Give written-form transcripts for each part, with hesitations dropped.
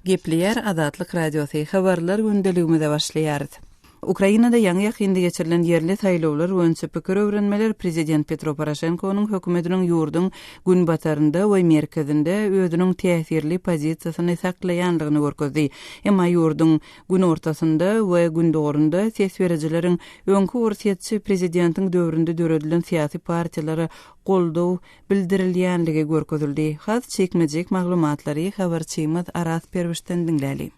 Gepleýär Azatlyk Radiosy, Habarlar gündeligimize başlaýarys. Ukrainada ýaňy-ýakynda geçirilen ýerli saýlawlar boýunça pikir öwrenmeler prezident Petro Poroşenkonyň hökümetiniň ýurduň günbatarynda we merkezinde özüniň täsirli pozisiýasyny saklaýandygyny görkezdi. Emma ýurduň günortasynda we gündogarynda ses berijileriň öňki orsýetçi prezidentiň döwründe döredilen syýasy partiýalara goldaw bildirilýänligi görkezildi. Has jikme-jik maglumatlary habarçymyz Araz Perwişden diňläli.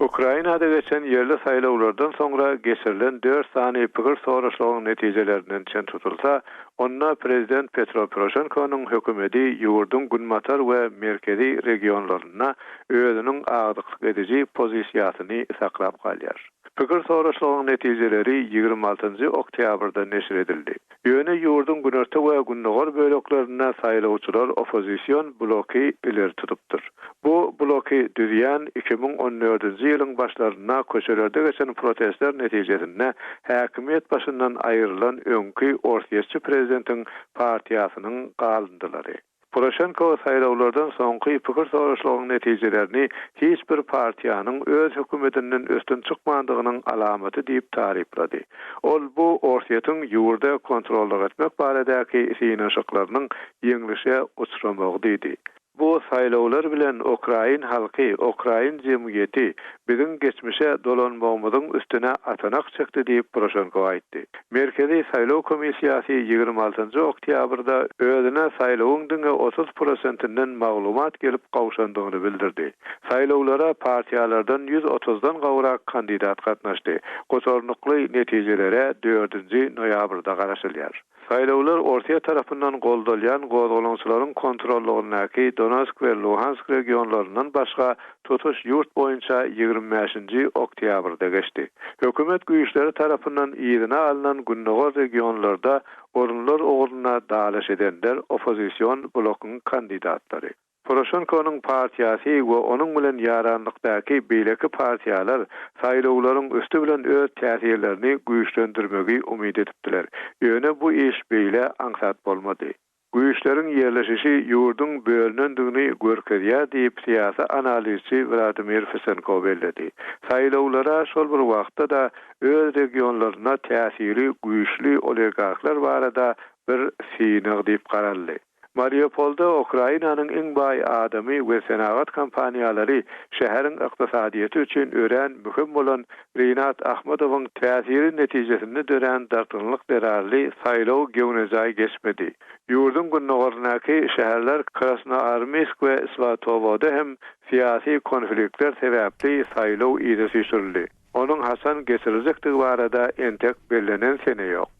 Ukrainada geçen ýerli saýlawlardan soňra geçirilen dört sany pikir soraşlygyň netijelerinden çen tutulsa, onda prezident Petro Poroşenkonyň hökümedi ýurduň günbatar we merkezi regionlarynda özüniň agdyklyk ediji pozisiýasyny saklap galýar. Pikir soraşlygyň netijeleri 26 njy oktýabrda neşir edildi. Ýöne ýurduň günorta we gündogar böleklerinde saýlawçylar oppozision bloky ileri tutupdyr. Bu bloky düzýän 2014-nji ýylyň başlarynda köçelerde geçen protestler netijesinde häkimiýet başyndan aýrylan öňki orsýetçi prezidentiň partiýasynyň galyndylary. Poroşenko saýlawlardan soňky pikir soraşlygyň netijelerini hiç bir partiýanyň öz hökümetinden üstün çykmandygynyň alamaty diýip taryplady. Ol bu Orsýetiň ýurda kontrollyk etmek baradaky synanyşyklarynyň ýeňlişe uçramagy diýdi. Bu saýlawlar bilen ukrain halky, ukrain jemgyýeti biziň geçmişe dolanmagymyzyň üstüne atanak çekdi diýip, Poroşenko aýtdy. Merkezi saýlaw komissiýasy 26 njy oktýabrda özüne saýlawyň diňe 30 prosentinden maglumat gelip gowşandygyny bildirdi. Saýlawlara partiýalardan 130-dan gowrak kandidat gatnaşdy. Gutarnykly netijelere dördünji noýabrda garaşylýar. Saýlawlar Orsýet tarapyndan goldalýan gozgalaňçylaryň kontrollygyndaky Donetsk we Luhansk regionlaryndan başga tutuş ýurt boýunça 25-nji oktýabrda geçdi. Hökümet güýçleri tarapyndan yzyna alnan gündogar regionlarda orunlar ugrunda dalaş edenler oppozision blokuň kandidatlary. Poroşenkonyň partiýasy we onuň bilen ýaranlykdaky beýleki partiýalar saýlawlaryň üsti bilen öz täsirlerini güýçlendirmegi umyt edipdiler. Ýöne bu iş beýle aňsat bolmady. Güýçleriň ýerleşişi ýurduň bölünendigini görkezýär diýip, syýasy analizçi Wladimir Fisenko belledi. Saýlawlara şol bir wagtda-da öz regionlarynda täsiri güýçli oligarhlar barada bir synag diýip garaldy. Mariupolda Ukrainanyň iň baý adamy we senagat kompaniýalary şäheriň ykdysadyýeti üçin örän möhüm bolan Rinat Ahmedowyň täsiri netijesinde dörän dartgynlyk zerarly saýlaw göwnejaý geçmedi. Ýurduň gündogaryndaky şäherler Krasnoarmeýsk we Swatowoda hem syýasy konfliktler sebäpli saýlaw yza süýşürildi. Onuň haçan geçiriljekdigi barada entek bellenen sene ýok.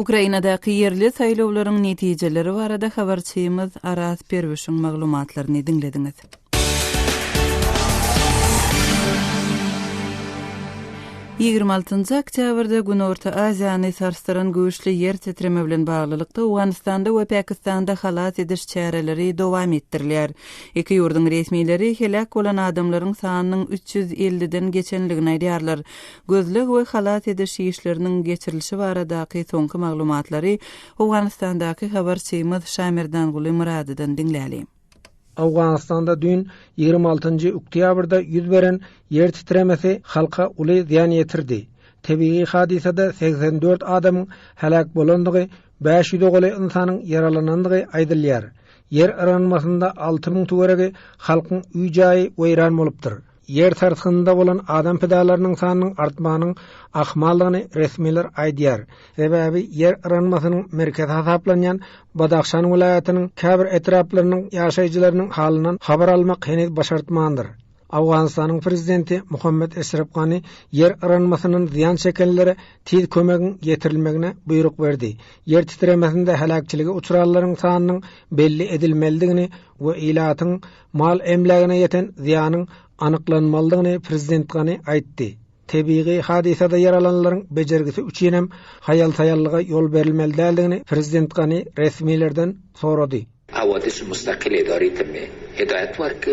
Ukrainadaky ýerli saýlawlaryň netijeleri barada habarçymyz Araz Perwişiň maglumatlaryny diňlediňiz. 26 oktýabrda Günorta Aziýany sarsdyran güýçli ýer titreme bilen baglylykda Owganystanda we Pakistanda halas ediş çäreleri dowam etdirilýär. Iki ýurduň resmileri heläk bolan adamlaryň sanynyň 350-den geçenligini aýdýarlar. Gözleg we halas ediş işleriniň geçirilişi baradaky soňky maglumatlary Owganystandaky habarçymyz Şamerdanguly Myradydan diňläli. Owganystanda düýn, 26-njy oktýabrda ýüz beren ýer titremesi halka uly zyýan ýetirdi. Tebigy hadysada 84 adamyň heläk bolandygy, 500-e golaý ynsanyň ýaralanandygy aýdylýar. Ýer yranmasynda 6000 töweregi halkyň öý-jaýy weýran bolupdyr. Ýer sarsgynynda bolan adam pidalarynyň sanynyň artmagynyň ahmaldygyny resmiler aýdýar. Sebäbi ýer yranmasynyň merkezi hasaplanýan Badahşan welaýatynyň käbir etraplarynyň ýaşaýjylarynyň halyndan habar almak heniz başartmandyr. Owganystanyň prezidenti Muhammet Eşref Gani ýer yranmasyndan zyýan çekenlere tiz kömegiň ýetirilmegine buýruk berdi. Ýer titremesinde heläkçilige uçranlaryň sanynyň belli edilmelidigini we ilatyň mal-emlägine ýeten zyýanyň anyklanmalydygyny prezident Gani aýtdy. Tebigy hadysada ýaralananlaryň bejergisi üçinem haýal-saýallyga ýol berilmeli däldigini prezident Gani resmilerden sorady. حوادث مستقل اداره تم هدایت ورک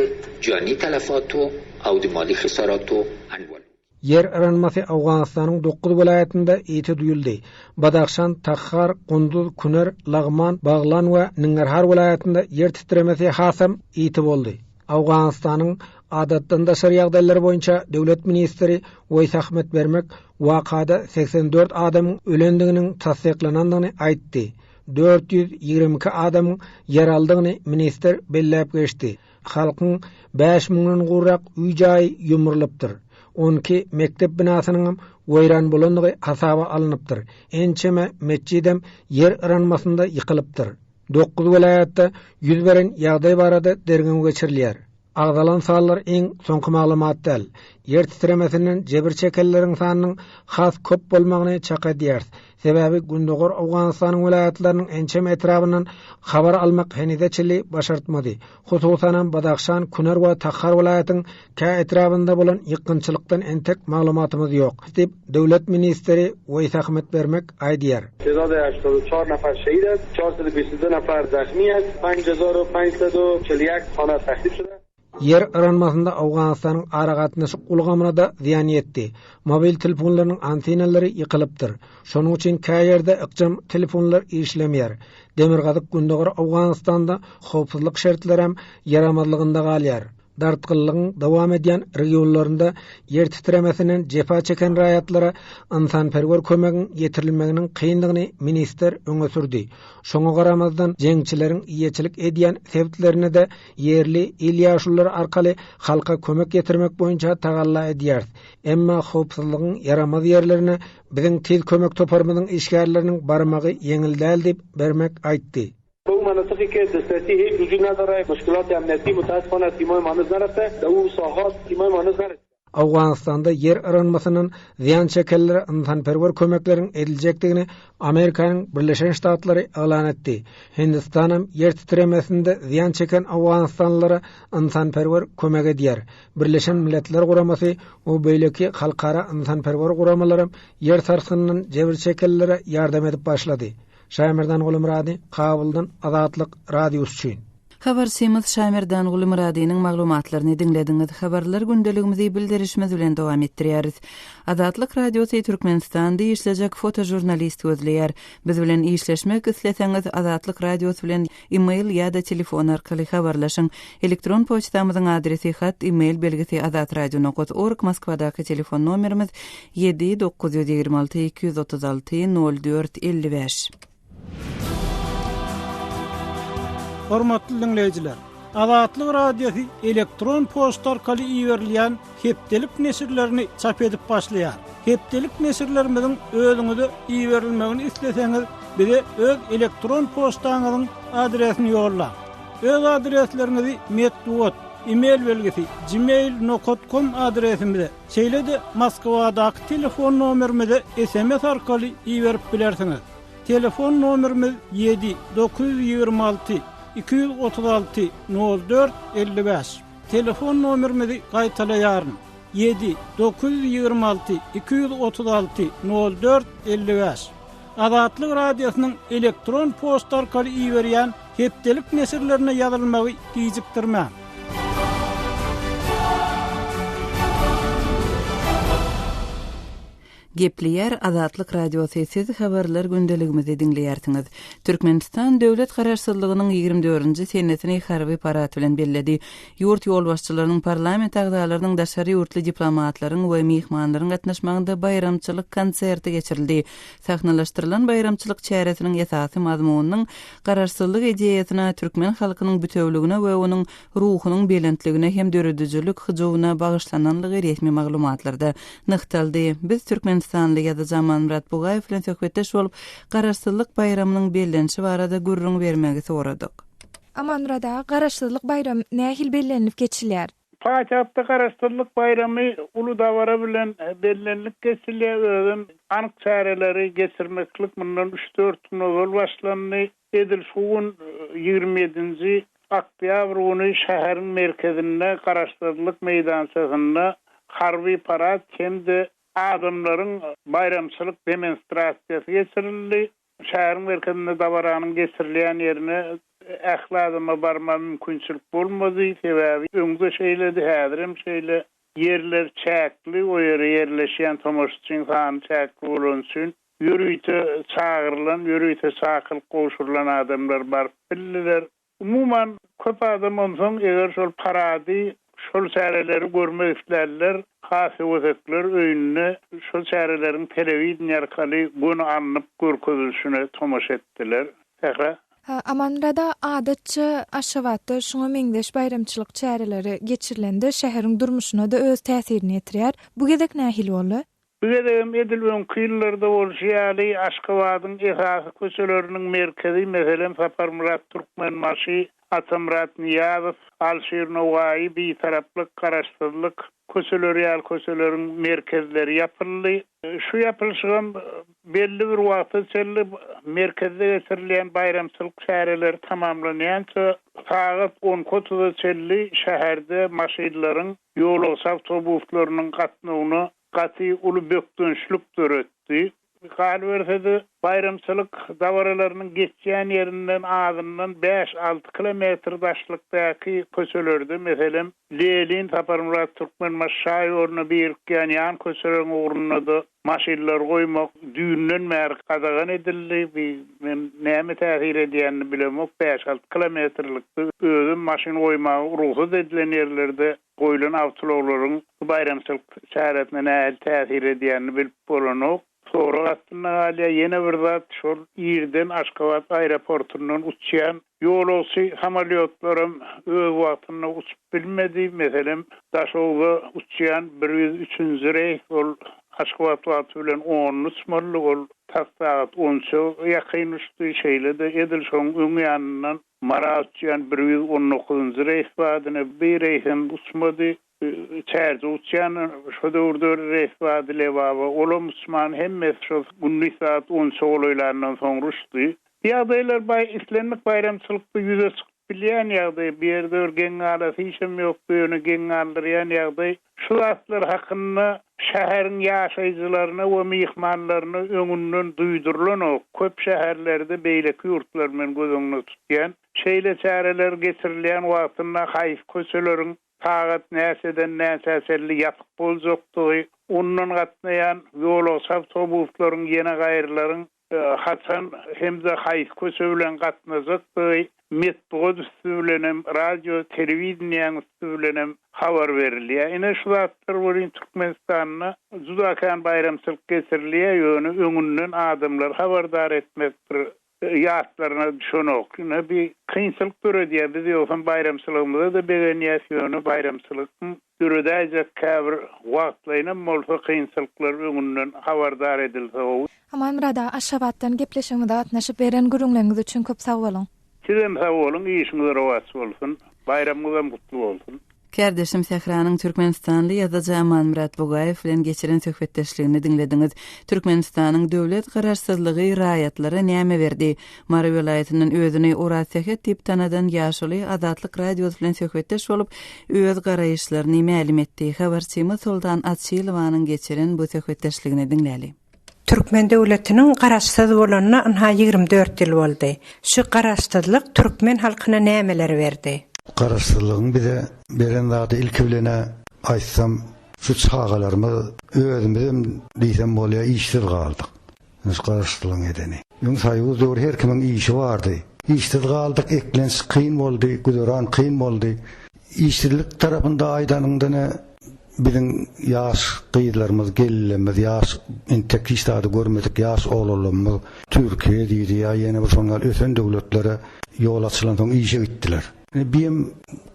جانی تلفات و او د مالی خسارات و انوال. Ýer yranmasy Owganystanyň dokuz welaýatynda ýiti duýuldy. Badahşan, Takhar, Gunduz, Kuner, Lagman, Baglan we Ningarhar welaýatynda ýer titremesi hasam ýiti boldy. Owganystanyň. Adatdan daşary ýagdaýlar boýunça döwlet ministri Weýs Ahmet Bermek wakada 84 adamyň ölendiginiň tassyklanandygyny aýtdy. 422 adamyň ýaralydygyny ministr belläp geçdi. Halkyň bäş müňden gowrak öý-jaýy ýumrulypdyr. On iki mekdep binasynyňam weýran bolandygy hasaba alnypdyr. Ençeme metjidem ýer yranmasynda ýykylypdyr. Dokuz welaýatda ýüz beren ýagdaý barada derňew geçirilýär. Agzalan sanlar iň soňky maglumat däl. Ýer titremesinden jebir çekenleriň sanynyň has köp bolmagyny çak edýäris. Sebäbi gündogar Owganystanyň welaýatlarynyň ençeme etrabyndan habar almak henize çenli başartmady. Hususanam Badahşan, Kunar we Takhar welaýatyň kä etrabynda bolan ýykgynçylykdan entek maglumatymyz ýok, diýip, döwlet ministri Weýs Ahmet Bermek aýdýar. تعداد 84 نفر شهید است، 422 نفر زخمی است، 5541 خانه تخریب شده. Ýer yranmasynda Owganystanyň aragatnaşyk ulgamyna-da zyýan ýetdi. Mobil telefonlarynyň antenalary ýykylypdyr. Şonuň üçin kä ýerde ykjam telefonlar işlemeýär. Demirgazyk-gündogar Owganystanda howpsuzlyk şertlerem ýaramazlygynda galýar. Dartgynlygyň dowam edýän regionlarynda ýer titremesinden jepa çeken raýatlara ynsanperwer kömegiň ýetirilmeginiň kyndygyny ministr öňe sürdi. Şoňa garamazdan, jeňçileriň eýeçilik edýän sebitlerine-de ýerli il ýaşululary arkaly halka kömek ýetirmek boýunça tagalla edýäris. Emma howpsuzlygyň ýaramaz ýerlerine biziň tiz kömek toparymyzyň işgärleriniň barmagy ýeňil däl diýip, Bermek aýtdy. به او مناطقی که دسترسی هیچ وجود نداره مشکلات امنیتی متاسفانه تیمای ما هنوز نرفته به او ساحات تیمای ما هنوز نرسیده. Owganystanda ýer yranmasyndan zyýan çekenlere ynsanperwer kömekleriň ediljekdigini Amerikanyň Birleşen Ştatlary yglan etdi. Hindistanam ýer titremesinde zyýan çeken owganystanlylara ynsanperwer kömek edýär. Birleşen Milletler Guramasy we beýleki halkara ynsanperwer guramalaram ýer sarsgynyndan jebir çekenlere ýardam edip başlady. Şaýmerdan Gulumyrady, Kabuldan Azatlyk Radiosy üçin. Habarçymyz Şaýmerdan Gulumyradynyň maglumatlaryny diňlediňiz. Habarlar gündeligimizi bildirişimiz bilen dowam etdirýäris. Azatlyk Radiosy Türkmenistanda işlejek fotožurnalist gözleýär. Biz bilen işleşmek isleseňiz Azatlyk Radiosy bilen e-mail ýa-da telefon arkaly habarlaşyň. Elektron poçtamyzyň adresi hat, e-mail belgisi azatradio nokat org, Moskwadaky telefon nomerimiz 7 926 236 04 55. Hormatly diňleýjiler! Azatlyk Radiosy elektron poçta arkaly iberilýän hepdelik neşirlerini çap edip başlaýar. Hepdelik neşirlerimiziň özüňize iberilmegini isleseňiz, bize öz elektron poçtaňyzyň adresini ýollaň. Öz adresleriňizi metbugat, e-mail belgisi, gmail nokat kom adresimize, şeýle-de Moskwadaky telefon nomerimize sms arkaly iberip bilersiňiz. Telefon nomerimiz ýedi, 926 236 04 55. Telefon nomerimizi gaýtalaýaryn, ýedi, 926 236 04 55. Azatlyk Radiosynyň elektron poçta arkaly iberýän hepdelik neşirlerine ýazylmagy gijikdirmäň. Gepleýär Azatlyk Radiosy, siz habarlar gündeligimizi diňleýärsiňiz. Türkmenistan döwlet garaşsyzlygynyň 24-nji senesini harby parad bilen belledi. Ýurt ýolbaşçylarynyň, parlament agzalarynyň, daşary ýurtly diplomatlaryň we myhmanlaryň gatnaşmagynda baýramçylyk konserti geçirildi. Sahnalaşdyrylan baýramçylyk çäresiniň esasy mazmunynyň Garaşsyzlyk ideýasyna, türkmen halkynyň bitewüligine we onuň ruhunyň belentligine hem döredijilik hyjuwyna bagyşlananlygy resmi maglumatlarda nygtaldy. Biz türkmenistanly ýazyjy Amanmyrat Bugaýew bilen söhbetdeş bolup, Garaşsyzlyk baýramynyň bellenişi barada gürrüň bermegi soradyk. Amanmyrat aga, Garaşsyzlyk baýramy nähili bellenilip geçilýär? Paýtagtda Garaşsyzlyk baýramy uly dabara bilen bellenilip geçilýär. Özem anyk çäreleri geçirmeklik mundan üç-dört gün ozal başlandy. Edil şu gün, 27-nji oktýabr güni şäheriň merkezinde, Garaşsyzlyk meýdançasynda harby parad hem-de adamlaryň baýramçylyk demonstrasiýasy geçirildi. Şäheriň merkezinde dabaranyň geçirilýän ýerine ähli adama barmaga mümkinçilik bolmady. Sebäbi öň-de şeýledi, häzirem şeýle. Ýerler çäkli, o ýere ýerleşýän tomaşaçyň sany çäkli bolany üçin ýörite çagyrylan, ýörite çakylyk gowşurylan adamlar baryp bildiler. Umuman, köp adam onsoň eger şol parady. Şol çäreleri görmek islänler, has höwesekler öýünde şol çäreleriň telewideniýe arkaly göni alnyp görkezilişine tomaşa etdiler. Sähra. Amanmyrada adatça Aşgabatda şuňa meňzeş baýramçylyk çäreleri geçirilende şäheriň durmuşyna-da öz täsirini ýetirýär. Bu gezek nähili boldy? Bu gezegem edil öňki ýyllarda bolşy ýaly Aşgabadyň esasy köçeleriniň merkezi, meselem, Saparmyrat Türkmenbaşy, Atamyrat Nyýazow, Alşir Nowaýy, Bitaraplyk, Garaşsyzlyk köçeleri ýaly köçeleriň merkezleri ýapyldy. Şu ýapylyşygam belli bir wagta çenli merkezde geçirilýän baýramçylyk çäreleri tamamlanýança sagat on iki otuza çenli şäherde maşynlaryň, ýolagçy awtobuslarynyň gatnawyna gaty uly bökdençlik döretdi. Galyberse-de, baýramçylyk dabaralarynyň geçýän ýerinden azyndan bäş-alty kilometr daşlykdaky köçelerde, meselem, Lenin, Saparmyrat Türkmenbaşy şaýoluna birikýän ýan köçeleriň ugrunda-da maşynlary goýmak düýnden bäri gadagan edildi. Bi men näme täsir edýänini bilemok, bäş-alty kilometrlikde özem maşyn goýmaga rugsat edilen ýerlerde goýlan awtoulaglaryň bu baýramçylyk çäresine nähili täsir edýänini bilip bolanok. Sorag astynda galýar. Ýene bir zat, şol irden Aşgabat aeroportundan uçýan ýolagçy samolýotlaram öz wagtynda uçup bilmedi. Meselem, Daşogza uçýan 103-nji reýs, ol Aşgabat wagty bilen onda uçmalydy, ol tas sagat on üçe ýakyn uçdy. Şeýle-de edil şonuň öň ýanyndan Mara uçýan 119-njy reýs bardy, ine, bu reýsem uçmady. Çärjew uçýan şo döwürde bir reýs bardy Lebaba, olam uçman, hemmesi şo gündiz sagat on üçe golaýlandan soňra uçdy. Bu ýagdaýlar baý islendik baýramçylykda ýüze çykyp bilýän ýagdaý. Bu ýerde bir geň galasy işem ýokdy, ýöne geň galdyrýan ýagdaý şu zatlar hakynda şäheriň ýaşaýjylaryna we myhmanlaryna öňünden duýdurylanok. Köp şäherlerde beýleki ýurtlary men göz öňünde tutýan, şeýle çäreler geçirilýän wagtynda haýsy köçeleriň sagat näçeden näçä çenli ýapyk boljakdygy, ondan gatnaýan ýolagçy awtobuslaryň ýene gaýrylaryň haçan hem-de haýsy köçe bilen gatnajakdygy metbugat üsti bilenem, radio, telewideniýäň üsti bilenem habar berilýär. Ine, şu zatlar welin Türkmenistanda juda kän baýramçylyk geçirilýär, ýöne öňünden adamlary habardar etmek bir ýatlaryna düşenok. Ine, bi kynçylyk döredýär. Biz ýogsam baýramçylygymyza-da begenýäs, ýöne baýramçylygyň döredäýjek käbir wagtlaýynam bolsa kynçylyklar öňünden habardar edilse gowy. Amanmyrat aga, Aşgabatdan gepleşigimize gatnaşyp beren gürrüňleriňiz üçin köp sag boluň. Sizem sag boluň, işiňiz rowaç bolsun. Baýramyňyzam gutly bolsun. Kärdeşim Sähranyň türkmenistanly ýazyjy Amanmyrat Bugaýew bilen geçiren söhbetdeşligini diňlediňiz. Türkmenistanyň döwlet Garaşsyzlygy raýatlara näme berdi? Mary welaýatyndan özüni Orazsähet diýip tanadan ýaşuly Azatlyk Radiosy bilen söhbetdeş bolup, öz garaýyşlaryny mälim etdi. Habarçymyz Soltan Açylowanyň geçiren bu söhbetdeşligini diňläli. Türkmen döwletiniň Garaşsyz bolanyna ynha 24 ýyl boldy. Şu Garaşsyzlyk türkmen halkyna nämeleri berdi? Garaşsyzlygyň bize beren zady ilki bilen-ä aýtsam, şu çagalarymyz, özümizem diýsem bolýar, işsiz galdyk. Ine şu Garaşsyzlygyň edeni. Öň soýuz döwri her kimiň işi bardy. Işsiz galdyk, eklenç kyn boldy, güzeran kyn boldy. Işsizlik tarapynda aýdanyňda ine, Biziň ýaş gyzlarymyz, gelinlerimiz, ýaş entek hiç zady görmedik ýaş oglanlarymyz Türkiýe diýdi ýa ýene bir şonuň ýaly ösen döwletlere ýol açylansoň işe gitdiler. Ine biem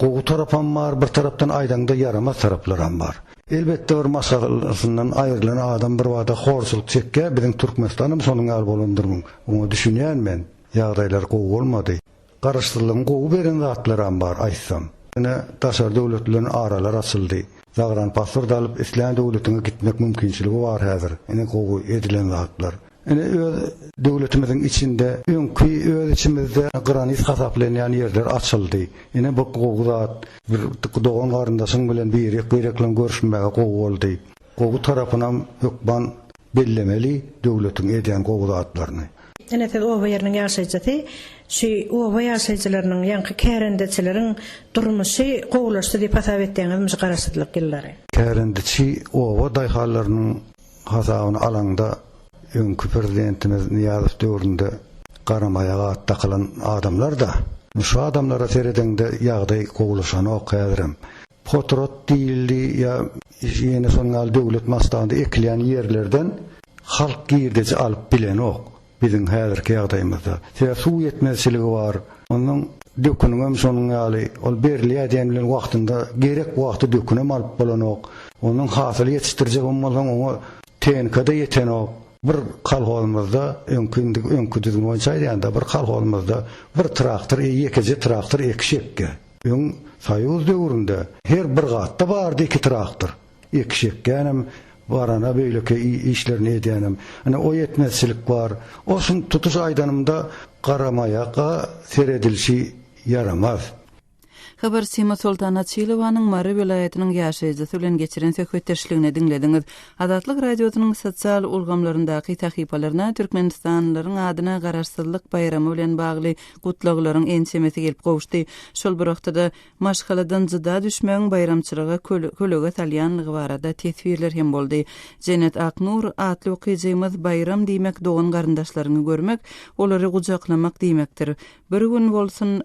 gowy tarapam bar, bir tarapdan aýdaňda ýaramaz taraplaram bar. Elbetde bir maşgalasyndan aýrylan adam birbada horçulyk çekýär, biziň Türkmenistanam şonuň ýaly bolandyr oňa düşünýän men. Ýagdaýlar gowy bolmady. Garaşsyzlygyň gowy beren zatlaram bar aýtsam. Ine daşary döwlet bilen aralar açyldy. Zagranpasport alyp islän döwletiňe gitmek mümkinçiligi bar häzir. Ine gowy edilen zatlar. Ine öz döwletimiziň içinde öňki öz içimizde granis hasaplanýan ýerler açyldy. Ine bu gowy zat. Bir dogan garyndaşyň bilen birek birek bilen görüşmäge gowy boldy. Gowy tarapynam hökman bellemeli döwletiň edýän gowy zatlaryny. Ine siz oba ýeriniň ýaşaýjysy, şu oba ýaşaýjylarynyň, ýaňky kärendeçileriň durmuşy gowulaşdy diýip hasap etýäňizmi şu garaşsyzlyk ýyllary? Kärendeçi oba daýhanlarynyň hasabyny alaňda öňki prezidentimiz Nyýazow döwründe garamaýak at dakylan adamlar-da. Şu adamlara seredeňde ýagdaý gowulaşanok häzirem. Potrat diýildi ýa ýene şonuň ýaly döwlet masştabynda ekilýän ýerlerden halk girdeji alyp bilenok biziň häzirki ýagdaýymyzda. Sebäbi suw ýetmezçiligi bar. Ondan döküniňem şonuň ýaly, ol berilýär diýen bilen wagtynda gerek wagty dökünem alyp bolanok. Ondan hasyl ýetişdirjegem bolsaň oňa TNK-da ýetenok. Bir kolhozymyzda öňki indi öňki düzgün boýunça aýdýan-da, bir kolhozymyzda bir traktor, ýekeje traktor ekiş ekýär. Öň soýuz döwründe her bir gatda bardy iki traktor. Ekiş ekýänem, barana beýleki işlerini edýänem. Ine o ýetmezçilik bar. O şun tutuş aýdanymda garamaýaka seredilişi ýaramaz. Habarçymyz Soltan Açylowanyň Mary welaýatynyň ýaşaýjysy bilen geçiren söhbetdeşligini diňlediňiz. Azatlyk Radiosynyň sosial ulgamlaryndaky sahypalaryna türkmenistanlylaryň adyna Garaşsyzlyk baýramy bilen bagly gutlaglaryň ençemesi gelip gowuşdy. Şol bir wagtda-da, maşgaladan jyda düşmegiň baýramçylyga kölege salýanlygy barada teswirler hem boldy. Jennet Aknur atly okyjymyz Baýram diýmek dogan-garyndaşlaryňy görmek, olary gujaklamak diýmekdir. Bir gün bolsun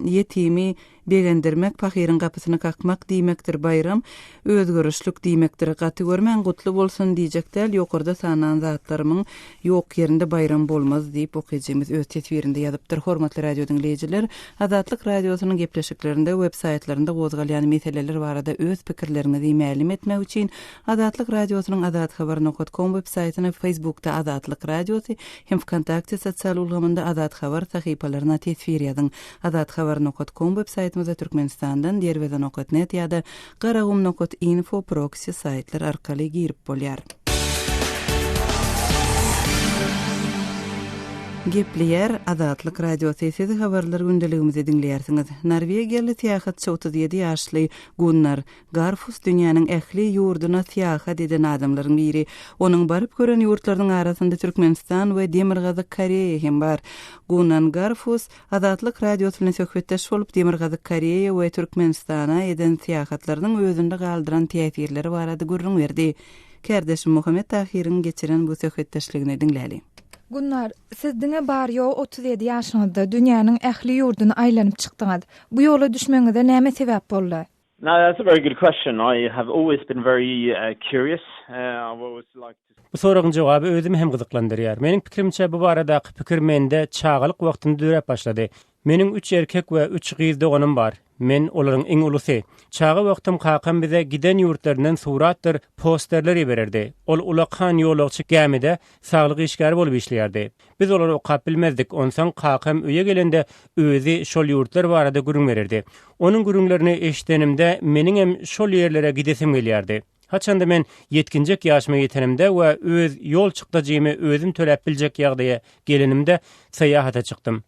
ýetimi begendirmek, pahyryň gapysyny kakmak diýmekdir, baýram, özgerişlik diýmekdir. Gaty görmäň, gutly bolsun diýjek däl, ýokarda sanan zatlarymyň ýok ýerinde baýram bolmaz diýip, okyjymyz öz teswirinde ýazypdyr. Hormatly radio diňleýjiler, Azatlyk Radiosynyň gepleşiklerinde, web saýtlarynda gozgalýan meseleler barada öz pikirleriňizi mälim etmek üçin Azatlyk Radiosynyň azathabar nokat kom web saýtyna, Facebookda Azatlyk Radiosy hem Wkontakte sosial ulgamynda Azat Habar sahypalaryna teswir ýazyň. Azathabar nokat kom web saýtymyza Türkmenistandan Derweze nokat net ýa-da Garagum nokat info proksi saýtlar arkaly girip bolýar. Gepleýär Azatlyk Radiosy, siz habarlar gündeligimizi diňleýärsiňiz. Norwegiýaly syýahatçy 37 ýaşly Gunnar Garfus dünýäniň ähli ýurduna syýahat eden adamlaryň biri. Onuň baryp gören ýurtlarynyň arasynda Türkmenistan we Demirgazyk Koreýa hem bar. Gunan Garfus Azatlyk Radiosy bilen söhbetdeş bolup, Demirgazyk Koreýa we Türkmenistana eden syýahatlarynyň özünde galdyran täsirleri barada gürrüň berdi. Kärdeşim Muhammet Tahyryň geçiren bu söhbetdeşligini diňläli. Gunnar, siz diňe bary-ýogy 37 ýaşyňyzda dünýäniň ähli ýurduny aýlanyp çykdyňyz. Bu ýola düşmegiňize näme sebäp boldy? Now that's a very good question. I have always been very curious. I've always liked to. Bu soragyň jogaby özümi hem gyzyklandyrýar. Meniň pikirimçe, bu baradaky pikir mende çagalyk wagtynda döräp başlady. Meniň üç erkek we üç gyz doganym bar. Men olaryň iň ulusy. Çaga wagtym kakam bize giden ýurtlaryndan suratdyr posterler ibererdi. Ol ulakan ýolagçy gämide saglyk işgäri bolup işleýärdi. Biz olary okap bilmezdik, onsoň kakam öýe gelende özi şol ýurtlar barada gürrüň bererdi. Onuň gürrüňlerini eşidenimde meniňem şol ýerlere gidesim gelýärdi. Haçanda men ýetginjek ýaşyma ýetenimde we öz ýol çykdajymy özüm töläp biljek ýagdaýa gelenimde syýahata çykdym.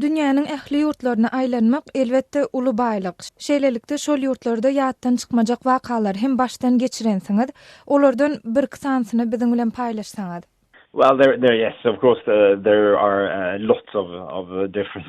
Dünýäniň ähli ýurtlaryna aýlanmak, elbetde, uly baýlyk. Şeýlelikde, şol ýurtlarda ýatdan çykmajak wakalary hem başdan geçirensiňiz. Olardan birki sanysyny biziň bilen paýlaşsaňyz. Well, there, there, yes, of course, there are lots of, of different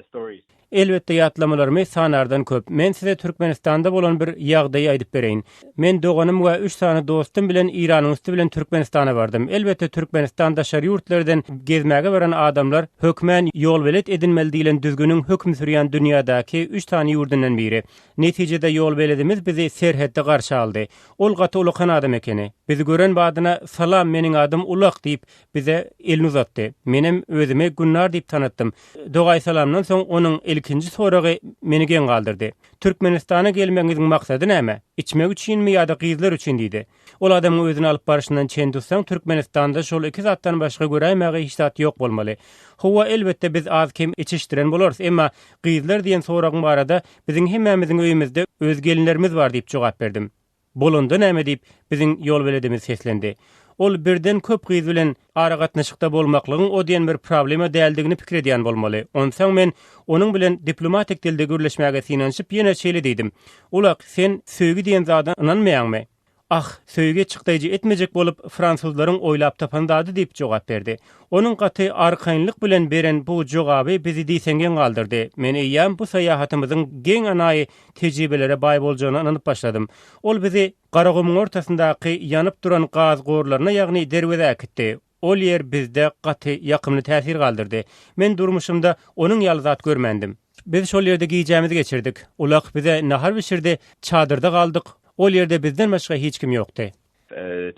stories. Elbetde ýatlamalarymy sanardan köp. Men size Türkmenistanda bolan bir ýagdaýy aýdyp bereýin. Men doganym we üç sany dostum bilen Iranyň üsti bilen Türkmenistana bardym. Elbetde Türkmenistan daşary ýurtlarden gezmäge baran adamlar hökmän ýolbelet edinmeli diýlen düzgüniň höküm sürýän dünýädäki üç sany ýurdundan biri. Netijede ýolbeledimiz bizi serhetde garşy aldy. Ol gaty ulakan adam ekeni. Bizi gören badyna Salam meniň adym Ulak diýip bize elini uzatdy. Menem özümi Günnar diýip tanatdym. Dogaýsalamdan soň onuň ilkinji soragy meni geň galdyrdy. Türkmenistana gelmegiňiziň maksady näme? Içmek üçinmi ýa-da gyzlar üçin diýdi. Ol adamyň özüni alyp barşyndan çen tutsaň, Türkmenistanda şol iki zatdan başga göräýmäge hiç zat ýok bolmaly. Hawa, elbetde biz az-kem içişdiren bolarys, emma gyzlar diýen soragyň barada biziň hemmämiziň öýümizde öz gelinlerimiz bar diýip jogap berdim. Bolanda näme diýip, biziň ýolbeledimiz seslendi. Ol birden köp gyz bilen aragatnaşykda bolmaklygyň o diýen bir problema däldigini pikir edýän bolmaly. Onsoň men onuň bilen diplomatik dilde gürleşmäge synanyşyp ýene şeýle diýdim, Ulak, sen söýgi diýen zada ynanmaýaňmy? Ah, söýgi çykdaýjy etmejek bolup fransuzlaryň oýlap tapan zady diýip jogap berdi. Onuň gaty arkaýynlyk bilen beren bu jogaby bizi diýseň geň galdyrdy. Men eýýäm bu syýahatymyzyň geň-enaýy tejribelere baý boljagyna ynanyp başladym. Ol bizi Garagumuň ortasyndaky ýanyp duran gaz gorlaryna, ýagny derwezä äkitdi. Ol ýer bizde gaty ýakymly täsir galdyrdy. Men durmuşymda onuň ýaly zat görmändim. Biz şol ýerde gijämizi geçirdik. Ulak bize nahar bişirdi, çadyrda galdyk. Ol ýerde bizden başga hiç kim ýokdy.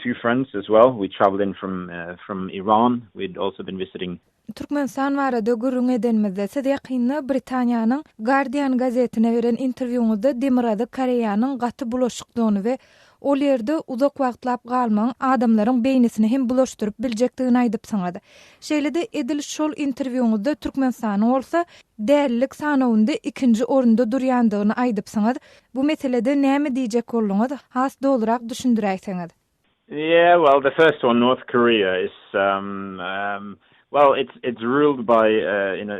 Two friends as well. We traveled in from from Iran. We had also been visiting. Türkmenistan barada gürrüň edenimizde, siz ýakynda Britaniýanyň Guardian gazetine beren interwýuňyzda Demirgazyk Koreýanyň gaty bulaşykdygyny we ol ýerde uzak wagtlap galmagyň adamlaryň beýnisini hem bulaşdyryp biljekdigini aýdypsyňyz. Şeýle-de edil şol interwýuňyzda Türkmenistanyň bolsa dälilik sanawynda ikinji orunda durýandygyny aýdypsyňyz. Bu meselede näme diýjek bolduňyz, has dolurak düşündiräýseňiz. Yeah, well, the first one, North Korea, is um, um, well, it's it's ruled by uh, you know.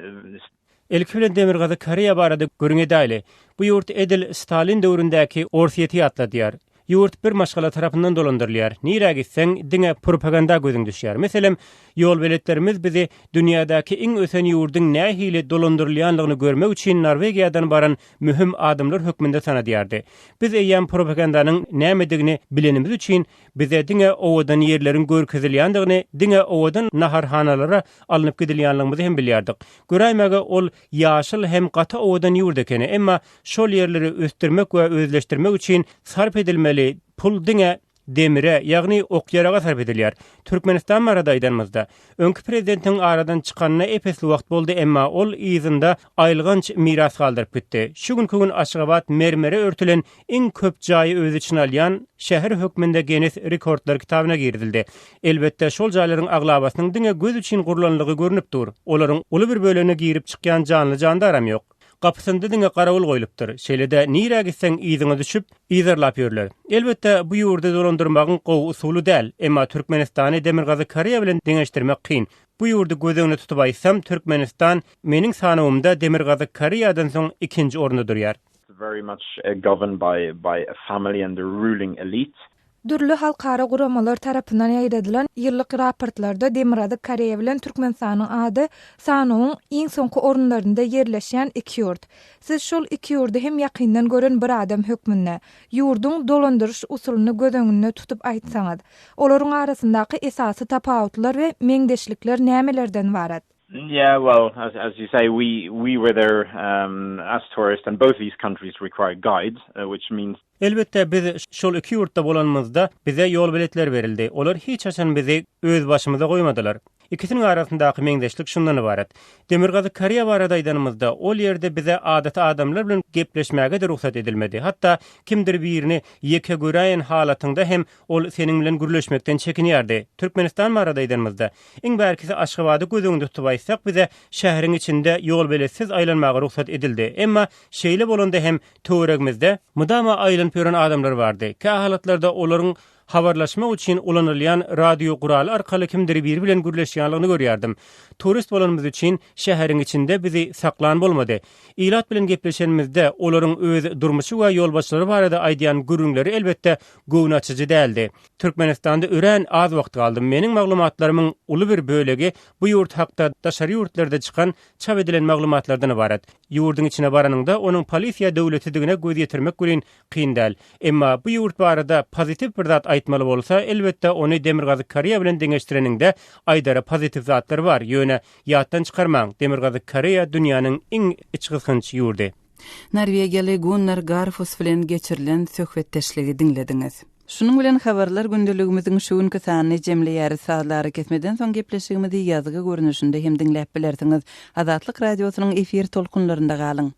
Ilki bilen Demirgazyk Koreýa barada gürrüň edäýli. Bu ýurt edil Stalin döwründäki Orsýeti ýatladýar. Ýurt bir maşgala tarapyndan dolandyrylýar. Nirä gitseň, diňe propaganda gözüň düşýär. Meselem, ýolbeletlerimiz bizi dünýädäki iň ösen ýurduň nähili dolandyrylýanlygyny görmek üçin Norwegiýadan baran möhüm adamlar hökmünde tanadýardy. Biz eýýäm propagandanyň nämedigini bilenimiz üçin, bize diňe owadan ýerleriň görkezilýändigini, diňe owadan naharhanalara alnyp gidilýänligimizi hem bilýärdik. Göräýmäge ol ýaşyl hem gaty owadan ýurt ekeni, emma şol ýerleri ösdürmek we özleşdirmek üçin sarp edilmeli pul diňe demire, ýagny ok-ýaraga sarp edilýär. Türkmenistan barada aýdanymyzda, öňki prezidentiň aradan çykanyna ep-esli wagt boldy, emma ol yzynda aýylganç miras galdyryp gitdi. Şu günki gün Aşgabat mermere örtülen iň köp jaýy öz içine alýan şäher hökmünde Gennes rekordlar kitabyna girizildi. Elbetde, şol jaýlaryň aglabasynyň diňe göz üçin gurlanlygy görnüp dur. Olaryň uly bir bölegine girip çykýan janly-jandaram ýok. Gapysynda diňe garawul goýlupdyr. Şeýle-de nirä gitseň yzyňa düşüp, yzarlap ýörler. Elbetde, bu ýurdy dolandyrmagyň gowy usuly däl. Emma Türkmenistany Demirgazyk Koreýa bilen deňeşdirmek kyn. Bu ýurdy göz öňünde tutup aýtsam, Türkmenistan meniň sanawymda Demirgazyk Koreýadan soň ikinji orunda durýar. Very much governed by by a family and the ruling elite. Dürli halkara guramalar tarapyndan ýaýradylan ýyllyk raportlarda Demirgazyk Koreýa bilen Türkmenistanyň ady sanawyň iň soňky orunlarynda ýerleşýän iki ýurt. Siz şol iki ýurdy hem ýakyndan gören bir adam hökmünde, ýurduň dolandyryş usulyny göz öňünde tutup aýtsaňyz, olaryň arasyndaky esasy tapawutlar we meňzeşlikler nämelerden ybarat? Yeah, well, as as you say, we we were there um, as tourists, and both these countries require guides, uh, which means Elbetde, biz şol iki ýurtda bolanymyzda bize ýolbeletler berildi. Olar hiç haçan bizi özbaşymyza goýmadylar. Ikisiniň arasyndaky meňzeşlik şundan ybarat. Demirgazyk Koreýa barada aýdanymyzda, ol ýerde bize adaty adamlar bilen gepleşmäge-de rugsat edilmedi. Hatda kimdir birini ýeke göräýen halatyňda hem ol seniň bilen gürleşmekden çekinýärdi. Türkmenistan barada aýdanymyzda, iň bärkisi Aşgabady göz öňünde tutup aýtsak, bize şäheriň içinde ýolbeletsiz aýlanmaga rugsat edildi. Emma şeýle bolanda hem Töweregimizde mydama aýlanyp ýören adamlar bardy. Kähalatlarda olaryň habarlaşmak üçin ulanylýan radio guraly arkaly kimdir biri bilen gürleşýänligini görýärdim. Turist bolanymyz üçin şäheriň içinde bizi saklan bolmady. Ilat bilen gepleşenimizde olaryň öz durmuşy we ýolbaşçylary barada aýdýan gürrüňleri elbetde göwnaçyjy däldi. Türkmenistanda örän az wagt galdym. Meniň maglumatlarymyň uly bir bölegi bu ýurt hakda daşary ýurtlarda çykan çap edilen maglumatlardan ybarat. Ýurduň içine baranyňda, onuň polisiýa döwletidigine göz ýetirmek welin kyn däl. Emma bu ýurt barada pozitiw bir zat aýtmaly bolsa, elbetde ony Demirgazyk Koreýa bilen deňeşdireniňde aýdara pozitiw zatlar bar, ýöne ýatdan çykarmaň, Demirgazyk Koreýa dünýäniň iň içgysgynç ýurdy. Norwegiýaly Gunnar Garfus bilen geçirilen söhbetdeşligi diňlediňiz. Şunuň bilen Habarlar gündeligimiziň şu günki sanyny jemleýäris. Sazly arakesmeden soň gepleşigimizi ýazgy görnüşinde hem diňläp bilersiňiz. Azatlyk Radiosynyň efir tolkunlarynda galyň!